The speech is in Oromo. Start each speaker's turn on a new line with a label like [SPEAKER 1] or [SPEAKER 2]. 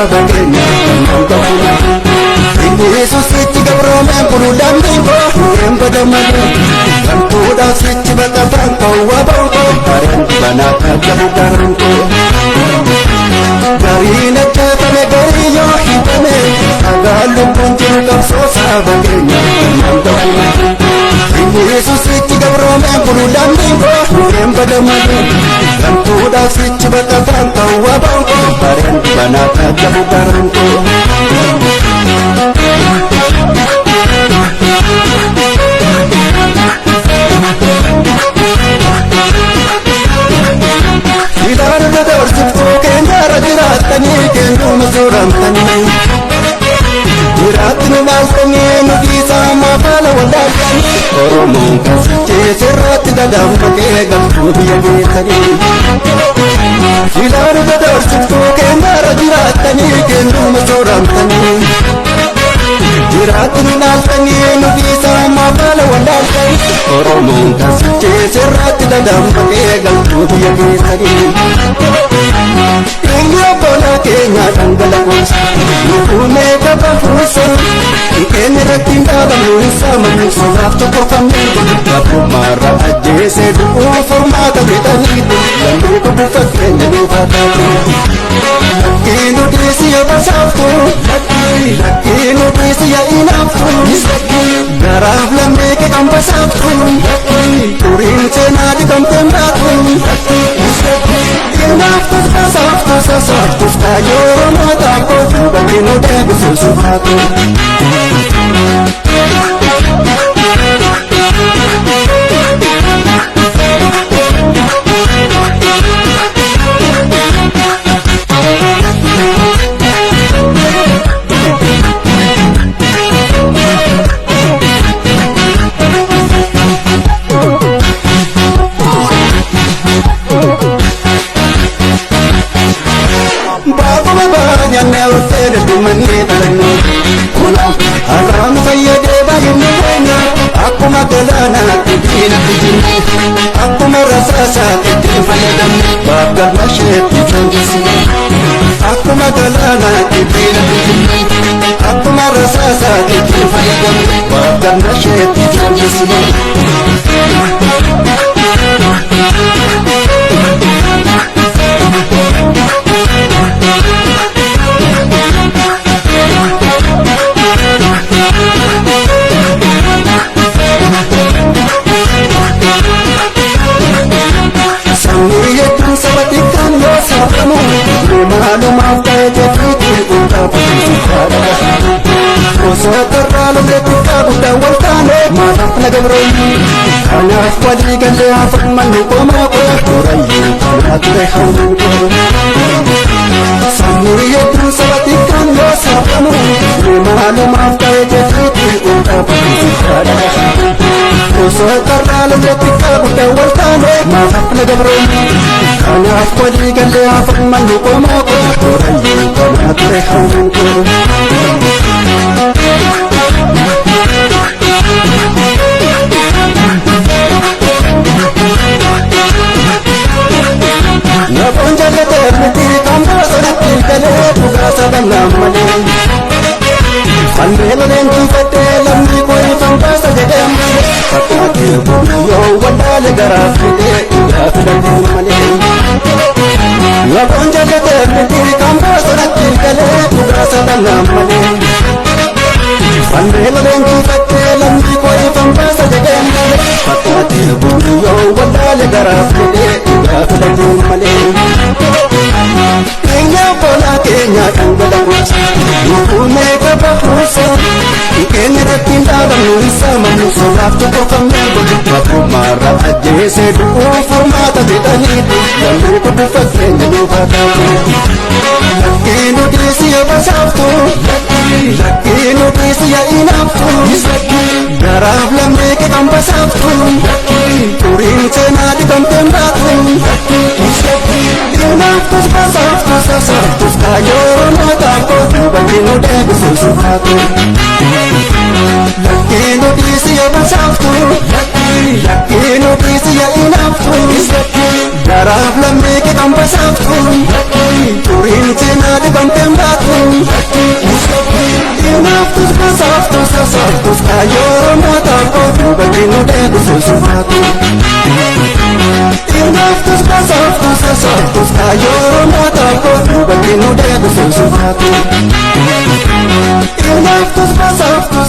[SPEAKER 1] saba keenya kan ta'u Yesus sitti gabroomeen bulu lammiin koo hin badamane Gamtuudhaaf sitti baqataan ta'uu bahu bareen banaa tajaajila garaan koo Gariin ajjeefame garii yoo hidhame dhagaa lubbuun jiru qabsoo saba keenya kan ta'u Yesus sitti gabroomeen bulu lammiin koo hin badamane Gamtuudhaaf sitti baqataan ta'uu bahu bareen banaa tajaajila garaan koo. Ilaalu dabarsiftuu keenyarra jiraattanii keenyuma suuramtanii Jiraatti nu laaltanii nu dhiisaa maafaala wallaaltanii Oromoon kan sichee sirraatti dadammaqee galtuu biyya geessanii Ilaalu dabarsiftuu keenyarra jiraattanii keenyuma suuramtanii Jiraatti nu laaltanii nu dhiisaa maafaala wallaaltanii Oromoon kan sichee sirraatti dadammaqee galtuu biyya geessanii Dhiigni obbolaa keenyaa dhangala'uus nufuunee qaba fuusa Keenya irratti hin dhaabamnu hin saamamnu sodaaf tokkorfamne Gabrummaarra ajjeesee du'uu furmaata jedhaniitu lammii kubu fakkeenya nuuf haa taatu. Lakkii nu dhiisi yaa basaaftu lakkii nu dhiisi yaa inaaftu garaaf lammii kee kan basaaftu xuriin seenaa dhiqamtee baatu. Inaaftus basaaftus sasaaftus kaayyoo Oromoo taakoo duubatti nu deebisuu sufaatu. Baakuma baay'annee olfee dhumannee dhalanne Har'aan fayyadee baay'inni keenya akkuma galaanaatti diinatti jinne akkuma rasaasaatti ittiin fayyadamne bakka isheetti janjisne akkuma galaanaatti diinatti jinne akkuma rasaasaatti ittiin fayyadamne bakka isheetti janjisne. Sabni hedduun saba xiqqaan yoo saafamu maalumaaf ta'e jedhiitiin ulfaafu Osoo karraa lollee xiqqaa guddaa wal taane maalaaf na gabroonni Kanaaf walii gallee hafammannu qomoo koo durayyuu kanaa ture hawwuu koo Sabni hedduun saba xiqqaan yoo saafamu maalumaaf ta'e jedhiitiin ulfaafu Osoo karraa lollee xiqqaa guddaa wal taane maalaaf na gabroonni Kanaaf walii gallee hafammannu qomoo koo durayyuu kanaa ture hawwuu koo. Lafoon jallatee miti kan bosonatti galee dhugaa sabanaa malee. Fannee loleen tuufattee lammii koo ifan baasa jedhee malee. Fakkaatee yoo wallaale garaa fidee dhugaa filatee malee. Lafoon jallatee miti kan bosonatti galee dhugaa sabanaa malee. Fannee loleen tuufattee lammii koo ifan baasa jedhee malee. Fakkaatee yoo wallaale garaa fidee dhugaa filatee malee. Keenya obbolaa keenya dhangala'uus nufuunee qaba fuusa Keenya irratti hin dhaabamnu hin saamamnu sodaaf tokkorfamne Gabrummaarra ajjeesee du'uu furmaata jedhaniitu lammii kubu fakkeenya nuuf haa taatu. Lakkii nu dhiisi yaa basaaftu lakkii nu dhiisi yaa inaaftu garaaf lammii kee kan basaaftu xuriin seenaa dhiqamtee baatu. Inaaftus basaaftus sasaaftus kaayyoo Oromoo taakoo duubatti nu deebisuu sufaatu. Lakkii nu dhiisi yaa basaaftu lakkii nu dhiisi yaa inaaftu garaaf lammii kee kan basaaftu xuriin seenaa dhiqamtee baatu. Hinaaftus basaaftus hasaaftus kaayyoo Oromoo tokko duubatti nu deebisuun sulfaatu. Hinaaftus basaaftus hasaaftus kaayyoo Oromoo tokko duubatti nu deebisuun sulfaatu. Hinaaftus basaaftus.